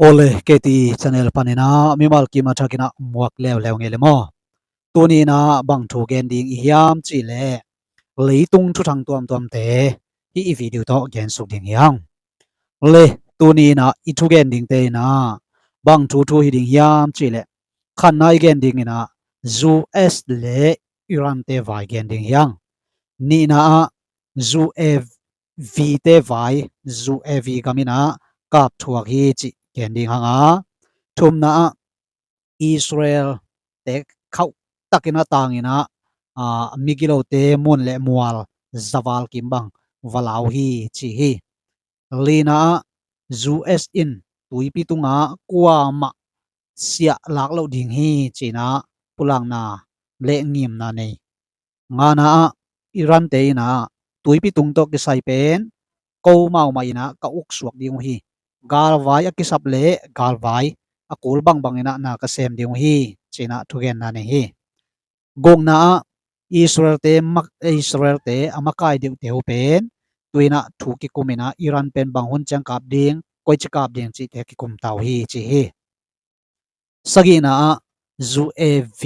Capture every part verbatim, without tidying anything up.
Awle, K T channel panin ah mimal kim a thakin ah muak leuleu ngei le maw. Tuni in ah bang thu gen ding i hiam cih leh, leitung thuthang tuamtuamte hih i video tawh gen suk ding hi hang. Le, tuni in ah i thugen dingte in ah bang thu thu hi ding hiam cih leh, khatna i gen ding in ah U S le Iran te vai gen ding hi hang. Nihna ah U A V te vai, U A V gam in ah kap thuak hi cih gen ding hang a, thumna ah Israel te khauh takin a tangin ah, aa, migilote mun le mual zaval kim bang va lau hi ci hi. Lina ah U S in tuipi tungah kuamah siah lak loh ding hi ci-in ah pulakna le ngimna nei. Ngana ah Iran te in ah tuipi tung tawh kisai pen ko mau mah in ah ka uksuak ding uh hi. Galvai a kisap le galvai a kul bangbang in ah na ka sem ding uh hi ci-in ah thugenna nei hi. Gukna ah Israel te mak-, Israel te a makai deuhte uh pen tuni in ah thu kikum in ah Iran pen bang hun ciang kap ding, koici kap ding cihte kikum ta uh hi ci hi. Sagihna ah U A V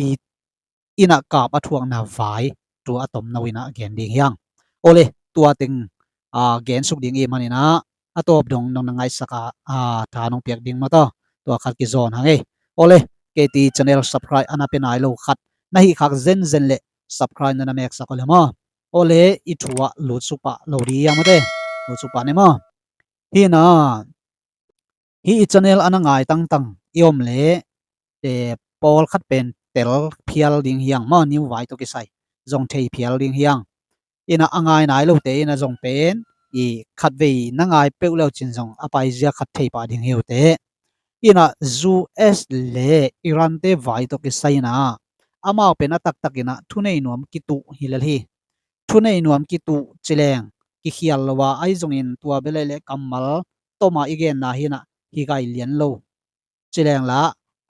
in ah kap a thuakna vai thu a tomno in ah gen ding hi hang. Awle, tua teng, aa, gen suk ding i hih manin ah a tawp dong nong na ngaihsak a, aa, tha nong piak ding maw taw. Tua khat kizawn hang ei. Awle, K T channel subscribe a na pia nai lo khat na hih khak zenzen le subscribe na na meksak aw le maw. Awle, i thu ah lutsuk pah lo ding hi hang maw te. Lutsuk pah ni maw. Hih na, hih i channel a na ngai tangtang i om leh, eh, pawlkhat pen tel phial ding hi hang maw, new vai tawh kisai zong thei phial ding hi hang. In ah a ngai nai lote in ah zong pen i khatvei na ngai peuh le uh cin zong a paizia khat thei pah ding hi uh teh. In ah U S le Iran te vai tawh kisai in ah amau pen a taktak in ah thunei nuam kituh hi lel hi. Thunei nuam kituh ci leng kikhial lo a, ahi zongin tua bia leh leh kammal tawm a i genna hi in ah hi gai lian lo. Ci leng la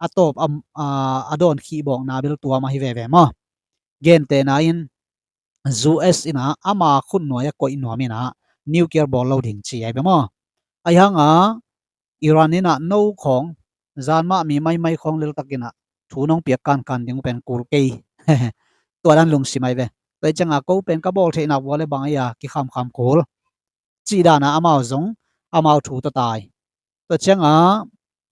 a tawp a, a, a dawn khih bawkna bel tua mah hi veve maw. Gentehna in U S in ah ama khutnuai a koih nuam in ah nuclear bawl lo ding ci ai ve maw. Ahi hang a Iran in ah no khawng, zan mah mi maimai khawng leltak in ah thu nong piak kankan ding uh pen kul kei. Tua dan lungsim ai ve. Tua hi ciang a ko pen ka bawl theihna vua le bang ei a kikhamkham kul. Cih dan a amau zong amau thu tawh tai. Tua ciang a,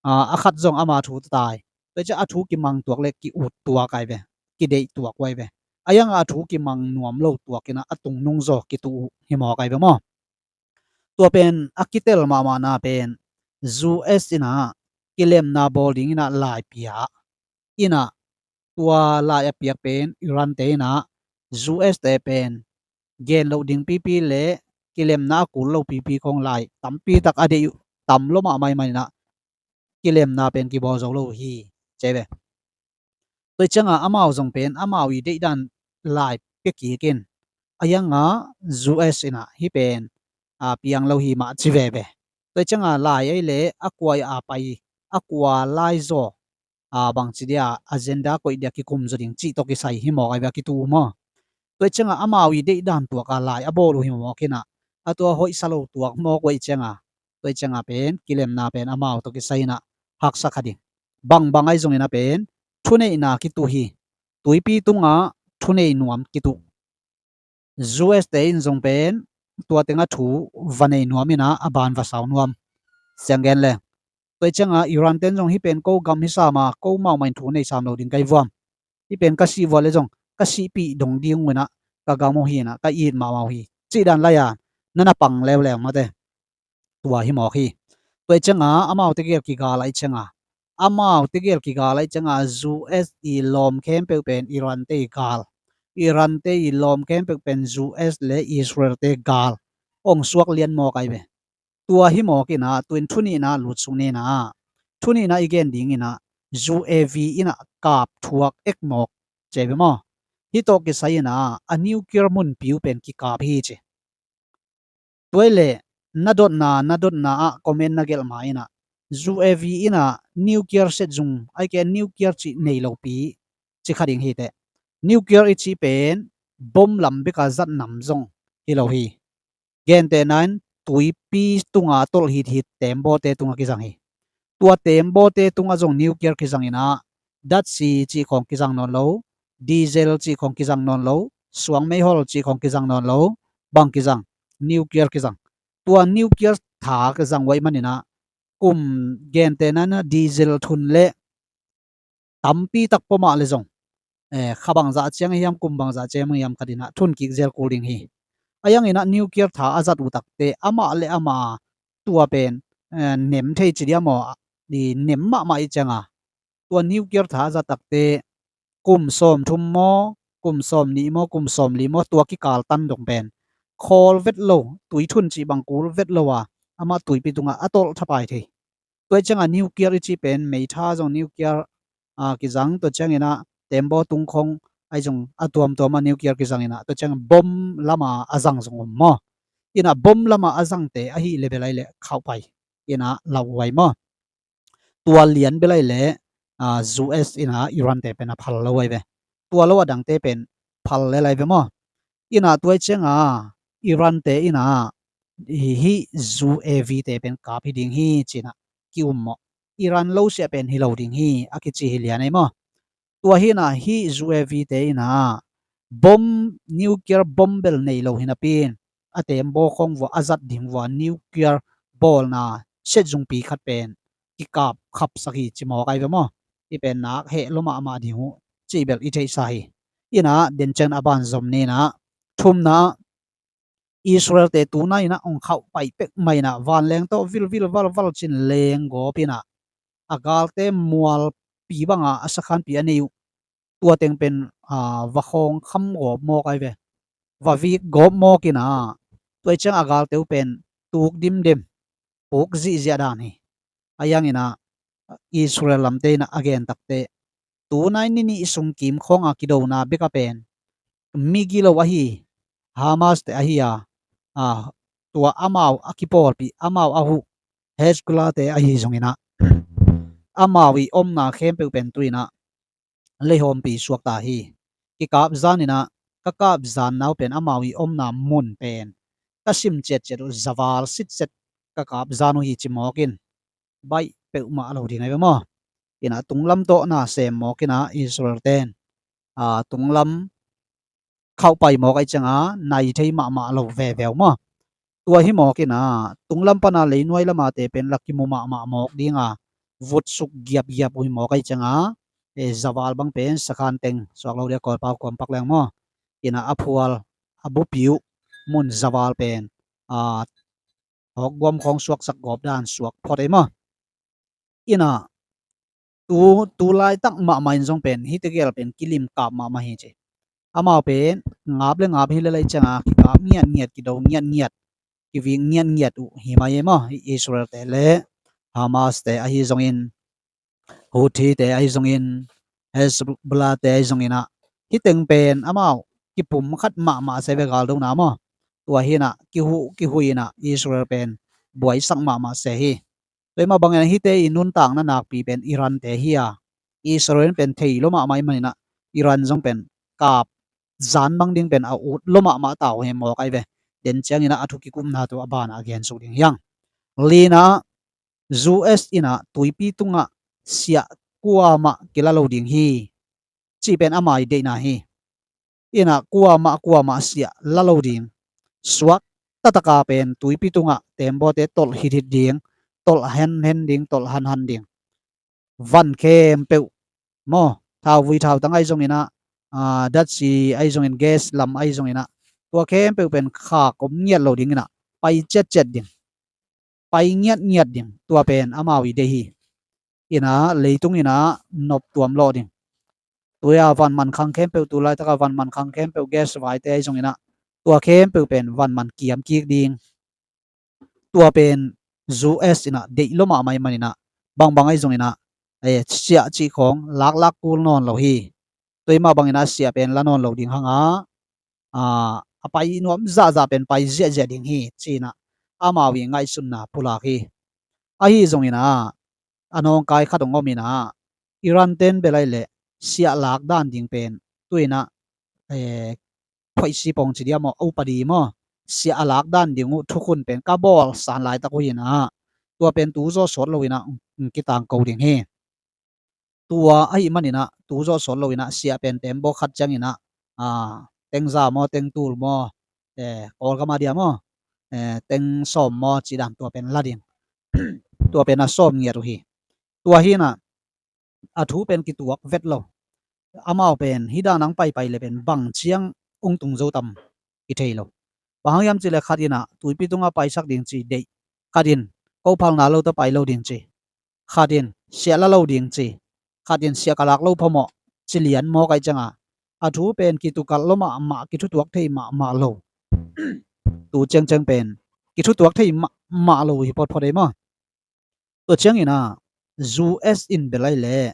a, a khat zong ama thu tawh tai. Tua ciang a thu kimang tuak le ki-ut tuak ai ve. Kideih tuak uh ai ve. Ahi hang a thu kimang nuam lo tuak in ah a tungnung zaw kituh uh hi mawk ai ve maw. Tua pen a kitel mahmahna pen U S in ah kilemna bawl ding in ah lai pia in ah, tua lai a piak pen Iran te in ah U S te pen gen loh ding pipi le kilemna a kul lo pipi khawng lai tampi tak a deih uh, tam lo mahmah in ah kilemna pen kibawl zo lo uh hi ci ai ve. Tua hi ciang a amau zong pen amau i deihdan lai pia kik in, ahi hang a U S in ah hih pen, a, piang lo hi mah ci veve. Tua hi ciang a lai ei le a kua a pai, a kua lai zaw, a, bangci dia agenda koih dia kikum zaw ding cih tawh kisai hi mawk ai ve a kituh uh maw. Tua hi ciang a amau i deihdan tuak a lai a bawl uh hi mawk in ah, a tua hoihsa lo tuak mawk uh ahih ciang a, tua hi ciang a pen kilemna pen amau tawh kisai in ah haksa kha ding. Bangbang ahi zongin a pen thuneihna kituh hi. Tuipi tungah thunei nuam kituh. U S te in zong pen tua teng a thu va nei nuam in ah a ban va sau nuam. Siang gen le. Tua hi ciang a Iran ten zong hih pen ko gam hi sam a, ko mahmah in thu nei sam lo ding ka hi vuam. Hih pen ka sih vua le zong ka sihpih dong ding uh in ah ka gam uh hi in ah ka it mahmah uh hi. Cih dan lai a na na pang leuleu mate. Tua hi mawk hi. Tua hi ciang a amau tegel kigal ahih ciang a, amau tegel kigal ahih ciang a U S i lawm khempeuh pen Iran te i gal. Iran te i lawm khempeuh pen U S le Israel te gal. Ong suak lian mawk ai ve. Tua hi mawk in ah, tu in thunihna lutsuk ni in ah, thunihna i gen ding in ah, U A V in ah kap thuak ek mawk ci ai ve maw. Hih tawh kisai in ah a nuclear munpi uh pen kikap hi ci. Tua hi leh na dotna, na dotna ah comment na gelh ma in ah, U A V in ah nuclear set zung, ahih kei leh nuclear cih nei lopi ci kha ding hi teh. Nuclear i cih pen bom lam bek a zat nam zong hi lo hi. Gentehna in tuipi tunga tolh hithit teembawte tungah kizang hi. Tua teembawte tungah zong nuclear kizang inah, datsi cih khawng kizang nawn lo, diesel cih khawng kizang nawn lo, suang meihol cih khawng kizang nawn lo, bang kizang, nuclear kizang. Tua nuclear tha kizang uh ahih maninah kum gentehna inah diesel thun le tampi tak pua mah le zong, eh, kha bangzah ciang hiam, kum bangzah ciang hiam khat inah thun kik zel kul ding hi. A yang inah nuclear tha a zat uh takte amah le amah tua pen, eh, nem thei ci diam aw, i nem mahmah ih cianga tua nuclear tha a zat takte kum sawm thum maw, kum sawm nih maw, kum sawm li maw, tua kikal tan dong pen khawl vet lo, tui thun cih bang kul vet lo a, amah tuipi tungah a tolh thapai thei. Tua ih ciangah nuclear i cih pen meitha zong nuclear, a, kizang, tua cianginah tembaw tungkhong ahi zong a tuamtuamah nuclear kizang inah, tua ciangin bom lama a zang zong um maw? Inah bom lama a zangte ahi le belai le khauhpai inah lauhuai maw? Tua lian belai le, a, U S inah Iran te pen a phal lo ai ve. Tua lo a dangte pen phal le lai ve maw? Inah tua ih cianga Iran te inah hi, hi U A V te pen kap hi ding hi cinah ki-um maw? Iran lo siah pen hi lo ding hi a kici hi lian ai maw? Tua hinah hi U A V te inah bom, nuclear bom bel nei lo hinapin a tembaw khawng vua a zat ding vua nuclear bawlna set zungpi khat pen kikap khapsak hi ci mawk ai ve maw? I pen nak heh lo mahmah ding uh cih bel i theihsa hi. Inah dencian a ban zom ninah thumna Israel te tuna inah ong khauh paih pek mah inah vanleng tawh vilvil valval cin leng gawp inah a galte mualpi banga a sakhanpi a nei uh tua teng pen, a, va khawng kham gawp mawk ai ve. Va vik gawp mawk inah tua ih ciang a galte uh pen tuk dimdim, puk zihziah dan hi. A yang inah Israel lamte inah a gen takte tunai ni nih sung kim khawnga kidona beka pen migilo ahi Hamas te ahi a, a, tua amau a kipawlpih, amau a huh Hezbollah te ahi zonginah amau i omna khempeuh pen tu inah leihawmpi suakta hi. Kikapzan inah ka kapzan nau pen amau i omna mun pen ka sim ciatciat uh zaval sitset ka kapzan uh hi ci mawkin baih peuhmah lo ding ai ve maw? Inah tunglam tawh na sem mawk inah Israel ten, a, tunglam khauh pai mawk ai cianga nai thei mahmah lo veveu maw? Tua hi mawk inah tunglam pana leinuai lama te pen la kimu mahmah mawk dinga vutsuk giapgiap uh hi mawk ai cianga, e, zaval bang pen sakhan teng suak lo dia Kawlpau kuampak leng maw? Inah a phual a bupi uh mun zaval pen, a, hawkguam khawng suaksak gawp dan suak phot ei maw? Inah tu, tu laitak mahmah in zong pen hite gel pen kilim kap mahmah hi ci. Amau pen ngap le ngap hi le lai cianga kikap ngiatngiat, kido ngiatngiat, kivik ngiatngiat uh hi mai ei maw? Israel te le Hamas te ahi zongin, Houthi te ahi zongin, Hezbollah te ahi zonginah hih teng pen amau kipum khat mahmah se ve galdona maw? Tua hinah kihuh kihuh inah Israel pen buaisak mahmah se hi. Tua i mah banginah hihte i nuntakna nakpi pen Iran te hi a, Israel pen thei lo mahmah i maninah Iran zong pen kap zan bang ding pen a ut lo mahmah ta uh hi mawk ai ve. Den cianginah a thu kikupna tu a banah a gensuk ding hiang. Linah U S inah tuipi tungah siah kuamah kila lo ding hi cih pen ama i deihna hi. Inah kuamah kuamah siah la lo ding, suak tataka pen tuipi tungah tembawte tolh hithit ding, tolh henhen ding, tolh hanhan ding. Van khempeuh maw, thauvui thautang ahi zonginah, a, datsi ahi zongin, gas lam ahi zonginah, tua khempeuh pen khak om ngiat lo dinginah pai ciatciat ding, pai ngiatngiat ding. Tua pen amau i deih hi. Inah leitung inah noptuam lawh ding. Tuia van mankhang khempeuh, tu laitaka van mankhang khempeuh, gas vaite ahi zonginah tua khempeuh pen van man kiam kik ding. Tua pen U S inah deih lo mahmah i maninah bangbang ahi zonginah, e, siah cih khawng laklak kul nawn lo hi. Tua i mah banginah siah pen la nawn lo ding hanga, a, a pai nuam zahzah pen pai ziahziah ding hi cinah amau i ngaihsunna pulak hi. Ahi zonginah a nawngkai khat hong om inah Iran ten belai le siah lak dan ding pen tu inah, e, phoihsi pong ci dia maw, a upadi maw, siah a lak dan ding uh thukhun pen ka bawl san laitak uh hinah Tua pen tu zawh sawt lo inah, mm, kitangko ding hi. Tua ahih maninah tu zawh sawt lo inah siah pen tembaw khat cianginah, a, tengza maw, tengtul maw, eh, Kawlgam a dia maw, eh, teng sawm maw, cih dan tua pen la ding. Tua pen a sawm ngiat uh hi. Tua hinah a thu pen kituak vet lo. Amau pen hih dan ang paipai le pen bang ciang ung tung zo tam kithei lo. Bang hang hiam cih le khat inah tuipi tungah paisak ding ci deih, khat in ko phalna lo tawh pai lo ding ci, khat in siah la lo ding ci, khat in siah ka lak lo phamawh ci lian mawk ahih cianga a thu pen kitukalh lo mahmah, kithutuak thei mahmah lo. Tu ciangciang pen kithutuak thei mahmah lo hi photphot ei maw. Tua ciangin ah U S in bel ahih leh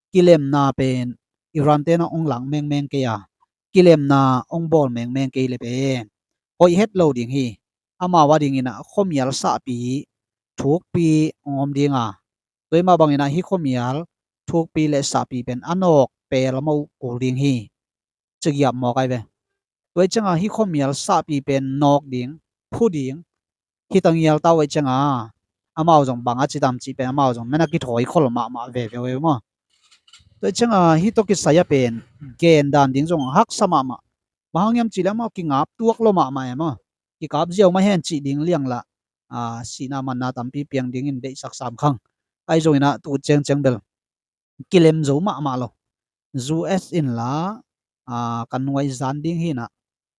kilemna pen Iran te na ong lak mengmeng kei a, kilemna ong bawl mengmeng kei le pen hoih het lo ding hi. Amau a dingin ah khuamial sahpi thukpi ong om ding a, tua mah bangin ah hih khuamial thukpi le sahpi pen a nawk pel a mawh kul ding hi. Cigiap mawk ai ve. Tua ciangah hih khuamial sahpi pen nawk ding, phu ding, hih tangial tau ai ciangah amau zong bang a ci tam cih pen amau zong mena kithawi khol mahmah veve uh ei maw. Tua ciangah hih tawh kisai a pen gen dan ding zong haksa mahmah. Bang hang hiam cih le amau kingap tuak lo mahmah ei maw. Kikap ziau mah hen cih ding liang lah, a, sihna manna tampi piang dingin deihsak sam khang. Ahi zongin ah tu ciangciang bel kilem zo mahmah lo. U S in la, a, ka nuai zan ding hi nah,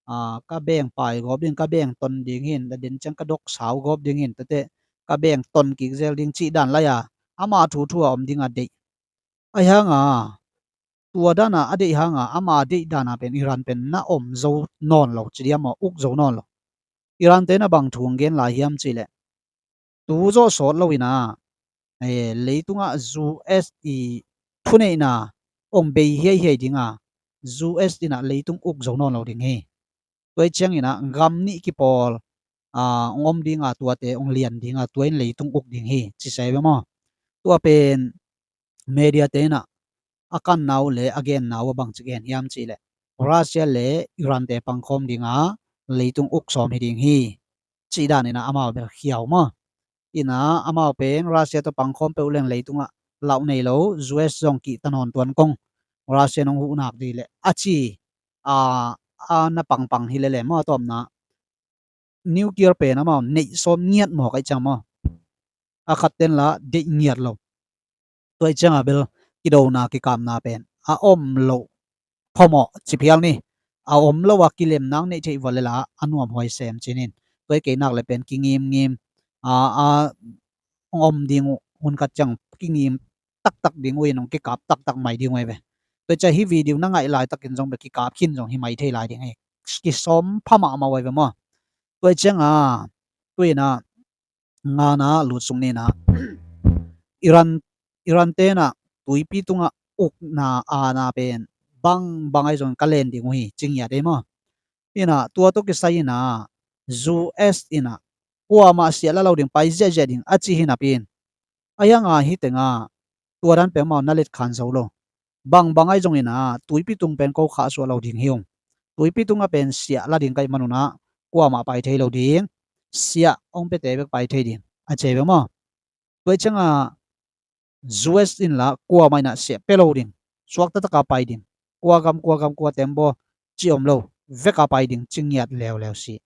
a, ka beng pai gawp ding, ka beng ton ding hi nah, den ciang ka dok sau gawp ding hi nah, tate ka beng ton kik zel ding cih dan lai a, ama thuthu a om ding a deih. Ahi hanga tua dana a deih hanga ama deih dana pen Iran pen na om zo nawn lo ci diam maw, uk zo nawn lo. Iran te na bang thu ong gen lai hiam cih leh tu zawh sawt lo inah, eh, leitungah U S i thuneihna ong bei hiaihiai dinga, U S inah leitung uk zo nawn lo ding hi. Tua hi ciangin ah gam nih kipawl, a, ong om dinga, tuate ong lian dinga, tua in leitung uk ding hi ci sai ve maw. Tua pen media te inah a kanna uh le a genna uh a bangci gen hiam cih leh Russia le Iran te pangkhawm dinga leitung uk sawm hi ding hi. Cih dan inah amau bel khiau maw. Inah amau pen Russia tawh pangkhawm peuh leng leitungah lauh nei lo, U S zong kihta nawn tuan kong, Russia nong huh nak dih leh a ci, a, a na pangpang hi lele maw, a tawpna nuclear pen amau neih sawm ngiat mawk ai ciang maw. A khat ten la deih ngiat lo. Tua hi ciangah bel kidona kikapna pen a om lo phamawh ci phial ni. A om lo a kilem nang neih theih vua lela a nuam huai sem cinin. Tua hi kei nak le pen kingimngim, a, a, ong om ding uh, hun khat ciang kingim taktak ding uh in ong kikap taktak mai ding uh ei ve. Tua hi ciang hih video na ngaih laitakin zong bel kikap khin zong hi mai thei lai ding hi. Kisawm pha mahmah uh ei ve maw. Tua hi ciangah tu inah ngana lutsuk ninah Iran, Iran tenah tuipi tungah ukna ana pen bang bang ai zong ka len ding uh hi ci ngiat ei maw. Inah tua tawh kisai inah U S inah kuamah siah la lo ding, pai ziahziah ding a ci hi napi in. Ahi hanga hih tengah tua dan pen amau na letkhan zo lo. Bang bang ai zongin ah tuipi tung pen ko khahsuah lo ding hi ung. Tuipi tungah pen siah la ding ka hih manun ah kuamah pai thei lo ding. Siah ong piate bek pai thei ding a ci ei ve maw. Tua hi ciangah U S in la kuamah inah siah pia lo ding, suakta taka pai ding, kua gam kua gam kua tembaw ci om lo, veka pai ding ci ngiat leuleu si.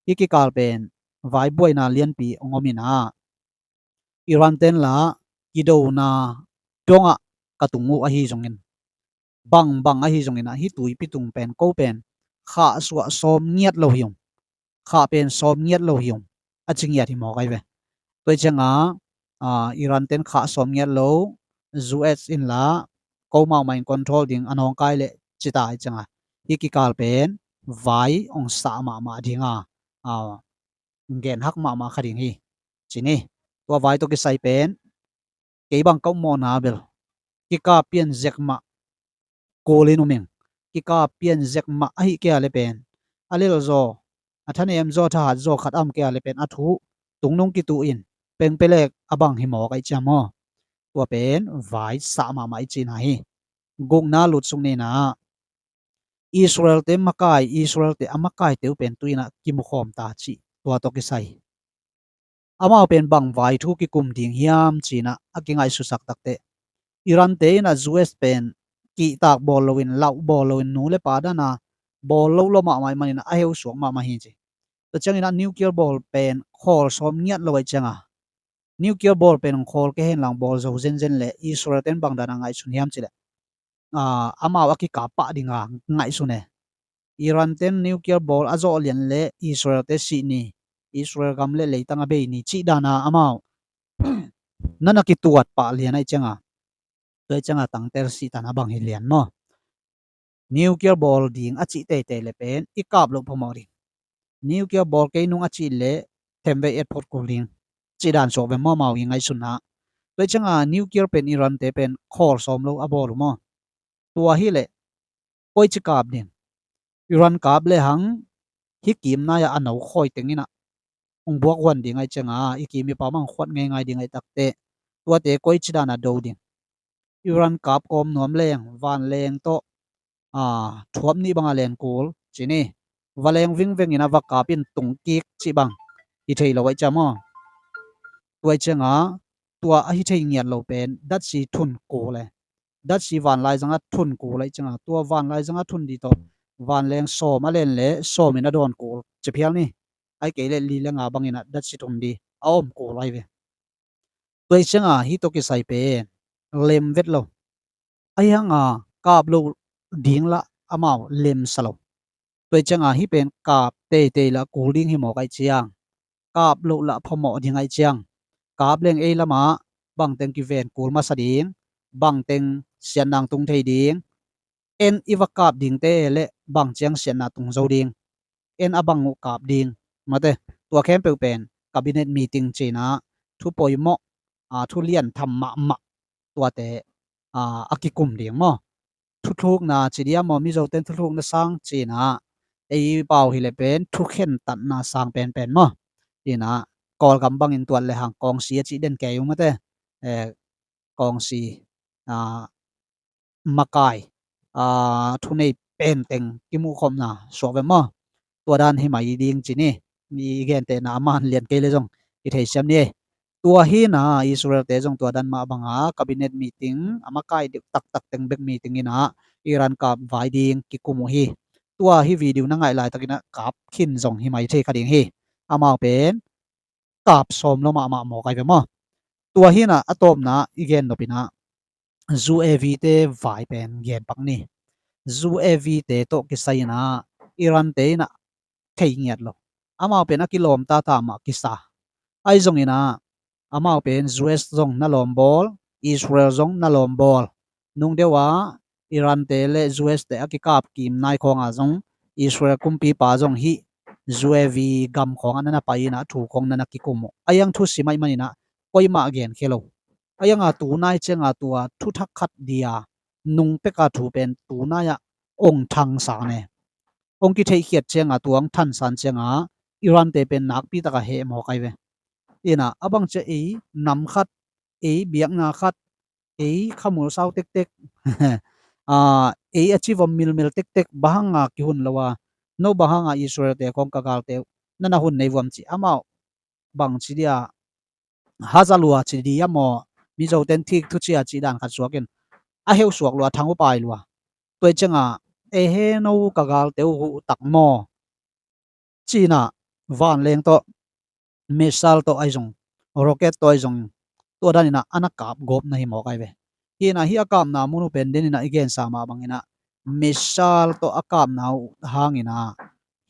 Hih kikal pen vaibuaina lianpi ong om inah Iran ten la kidona dongah ka tung uh ahi zongin, bang bang ahi zongin ah hih tuipi tung pen ko pen khahsuah sawm ngiat lo hi ung. Khah pen sawm ngiat lo hi ung a ci ngiat hi mawk ai ve. Tua hi ciangah, a, Iran ten khah sawm ngiat lo, U S in la ko mahmah in control ding a nawngkai leh cita hi ciangah hih kikal pen vai ong sah mahmah dinga, a, gen hak mahmah kha ding hi ci ni. Tua vai tawh kisai pen kei bang ka upmawhna bel kikap pian zek mah kulin um ing. Kikap pian zek mah ahi kei a le pen a lel zaw, a thanem zaw, thahat zaw khat a om kei a le pen a thu tungnung kitu in pengpelek a bang hi mawk ai ciang maw. Tua pen vai sah mahmah i cihna hi. Gukna lutsuk ninah Israel te makai, Israel te a makaite uh pen tu inah kimukhawm ta cih tua tawh kisai. Amau pen bang vai thu kikum ding hiam ci-in ah a kingaihsutsak takteh, Iran te in ah U S pen kihtak bawl loin, lauh bawl loin, nu le pa dan a bawl loh lua mahmah ahih manin ah a heusuak mahmah hi ci. Tua ciangin ah nuclear bawl pen khawl sawm ngiat lo ahih ciangin, nuclear bawl pen hong khawl kei hen lang bawl zo zenzen leh Israel ten bang dan a ngaihsun hiam cih leh, ah, amau a kikap pah ding a ngaihsun e. Iran ten nuclear bawl a zawh lian leh Israel te sih ni, Israel gam le leitang a bei ni cih dan a amau na na kituat pah lian ahih ciangin, tua ahih ciangin tangtel sihtan a bang hi lian maw? Nuclear bawl ding a cih teitei leh pen i kap loh phamawh ding. Nuclear bawl kei nung a cih leh themvei et phot kul ding cih dan suak ve maw, amau i ngaihsutna? Tua ahih ciangin nuclear pen Iran te pen khawl sawm lo a bawl uh maw? Tua hi leh koici kap ding? Iran kap lehang hih kim nai-ah a no khawi teng in ah hong buak huan ding ahih ciangin, i kim i pam hong khuat ngeingai ding ahih takteh, tuate koici dan a do ding? Iran kap kawm nuam leng, vanleng tawh, ah, thuap nih bang a len kul ci ni. Va leng vingveng in ah va kap in tung kik cih bang hi thei lo ahih ciang maw? Tua ahih ciangin tua a hi thei ngiat lo pen datsi thun kul e. Datsi vanlaizang a thun kul ahih ciangin tua vanlaizang a thun ding tawh vanleng sawm a len leh sawm in a dawn kul ci phial ni. Ahih kei leh li le nga bangin ah datsi thun ding a om kul ahi ve. Tua ahih ciangin hih tawh kisai pen lem vet lo. Ahi hangin kap loh ding lah amau lemsa lo. Tua ahih ciangin hih pen kap teitei lah kul ding hi mawk ahih ciang, kap loh lah phamawh ding ahih ciang, kap leng ei lamah bangteng kiven kul masa ding, bangteng siatna tung thei ding, en i va kap dingte leh bang ciang siatna tung zo ding, en a bang uh kap ding, mate, tua khempeuh pen cabinet meeting ci-in ah thu poimawh, ah, thu lian tham mahmah tuate, ah, a kikum ding maw? Thutlukna ci ding a maw, Mizo ten thutlukna sang ci-in ah, ei pau hi leh pen thukhen tatna sang penpen maw? Ci-in ah, Kawlgam bangin tuat lehang kawngsi a cih den kei uh mate, eh, kawngsi, ah, makai, ah, thunei penteng kimuhkhopna suak ve maw? Tua dan hi mai ding ci ni. I gentehna a man lian kei leh zong i theisiam ni. Tua hi-in ah Israel te zong tua dan mah bangin cabinet meeting, a makai deuh taktak teng bek meeting in ah Iran kap vai ding kikum uh hi. Tua hih video na ngaih laitakin ah kap khin zong hi mai thei kha ding hi. Amau pen kap sawm lo mahmah mawk ahi ve maw? Tua hi-in ah a tawpna i gen nop in ah U A V te vai pen gen pak ni. U A V te tawh kisai in ah Iran te in ah thei ngiat lo. Amau pen a kilawm tata mah kisa. Ahi zongin ah amau pen U S zong na lawm bawl, Israel zong na lawm bawl. Nung deuh ah Iran te le U S te a kikap kim nai khawng ah zong Israel kumpipa zong hih U A V gam khawng ah na na pai in ah thu khawng na na kikum uh. Ahi hang thusim ahih manin ah koimah genkhia lo. Ahi hang a tu nai ciang a tua thuthak khat dia nung pek a thu pen tu nai ah ong thangsan e. Ong kitheihkhiat ciang a tua ong thangsan ciang a Iran te pen nakpi tak a heh mawk ahi ve. In ah a bang ciang ei nam khat, ei biakna khat, ei khamul sau tektek, ah, ei a civom milmil tektek, bang hang a kihun lo a, no bang hang a Israel te khawng ka galte uh na na hun nei vuam ci, amau bang ci dia, haza lua ci dia maw, Mizo ten thik thu cia cih dan khat suakin a heusuak lua, thang uh pai lua. Tua ahih ciang a, ehe, no ka galte uh huh tak maw, ci-in ah vanleng tawh, missile tawh ahi zong, rocket tawh ahi zong, tua dan in ah a na kap gawp na hi mawk ahi ve. Hi-in ah hih a kapna mun uh pen den in ah i gensa mah bangin ah missile tawh a kapna uh hangin ah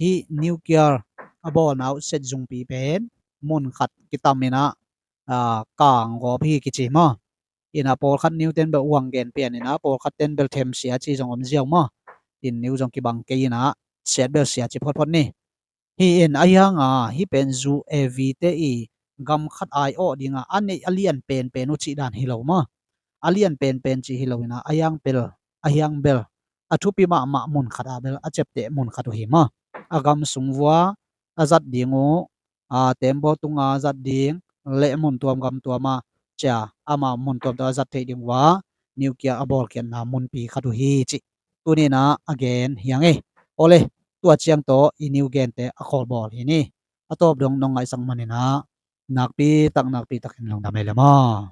hih nuclear a bawlna uh set zungpi pen mun khat kitam in ah, ah, kang gawp hi kici maw? In ah pawlkhat news ten bel uang gen pian in ah pawlkhat ten bel them sia ci zong om ziau maw? In news zong kibang kei in ah siat bel sia ci photphot ni. Hi in, ahi hang a hih pen U A V te i gam khat ai awh ding a a neih a lian penpen uh cih dan hi lo maw? A lian penpen cih hi lo in ah, ahi hang bel, ahi hang bel a thupi mahmah mun khat ah bel a ciapteh mun khat uh hi maw? A gam sung vua a zat ding uh, a tembaw tung a zat ding, le mun tuam gam tuam a cia, amau mun tuam tuam a zat theih ding vua nuclear a bawlkhiatna munpi khat uh hi cih tuni in ah a gen hi hang e. Awle, tua ciang tawh i news gente a khawlbawl hi ni. A tawp dong nong ngaihsak manin ah Nakpi tak, nakpi takin lungdam ei le maw.